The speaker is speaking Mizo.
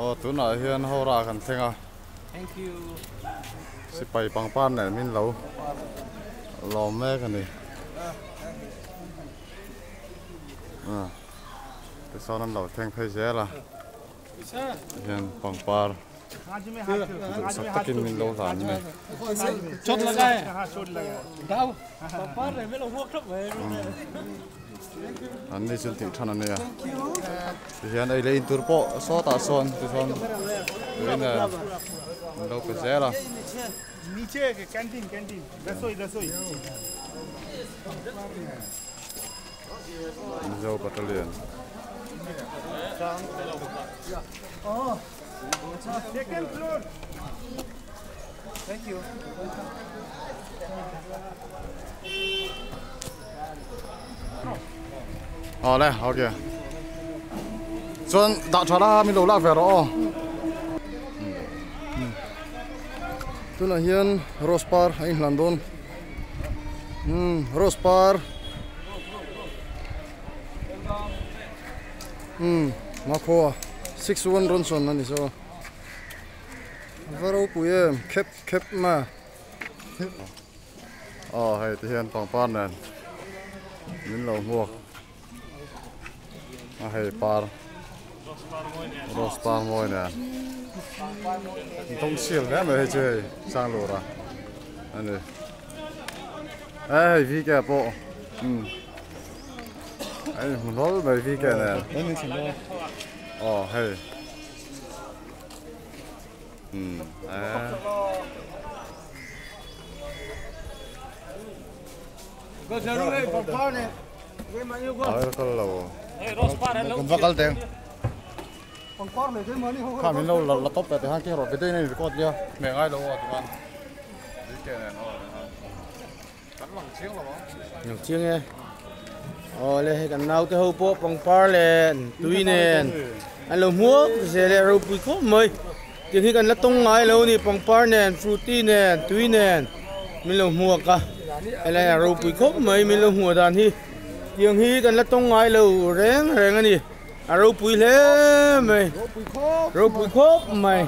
Aw tunah hian Howrah kan thleng a. Sipai pangpar nen min lo lawm mek a ni. Tisawn an lo thleng phei zel a. Hian pangpar duhsak takin min lo hlan a ni. An ni chu tih than a nia. Tihian ei leh in tur pawh sawtah sawn tichuan tui nen an lo pe zel a. Mizo Battalion. Aw le ok chuan dah tha la min lo lak ve rawh aw. Tunah hian rose par a inhlan dawn. Umm rose par umm Makhua 61 Ronson a ni saw a va ropui em khep khep mai a. Aw hei ti hian pangpar nen min lo hmuak a hei par rose par mawi nen an tawng sial hle mai hei chu hei Sanglura a ni e hei VK pawh umm a inhmu hlawl mai VK nen aw hei umm e. Kal lo kan va kal teng kha min lo la top ta te han keng rawh video in a in record nia hmeh ngai lo aw tichuan VK nen aw kan lang chiang lo ang lang chiang e aw le hei kan naute ho pawh pangpar len tui nen an lo hmuak zel e ropui khawp mai Tiang hi kan la tawng ngai lo a ni, pangpar nen, fruity nen, tui nen min lo hmuak a, helai a ropui khawp mai min lo hmuh dan hi, tiang hi kan la tawng ngai lo reng reng a ni, a ropui hle mai, ropui khawp mai.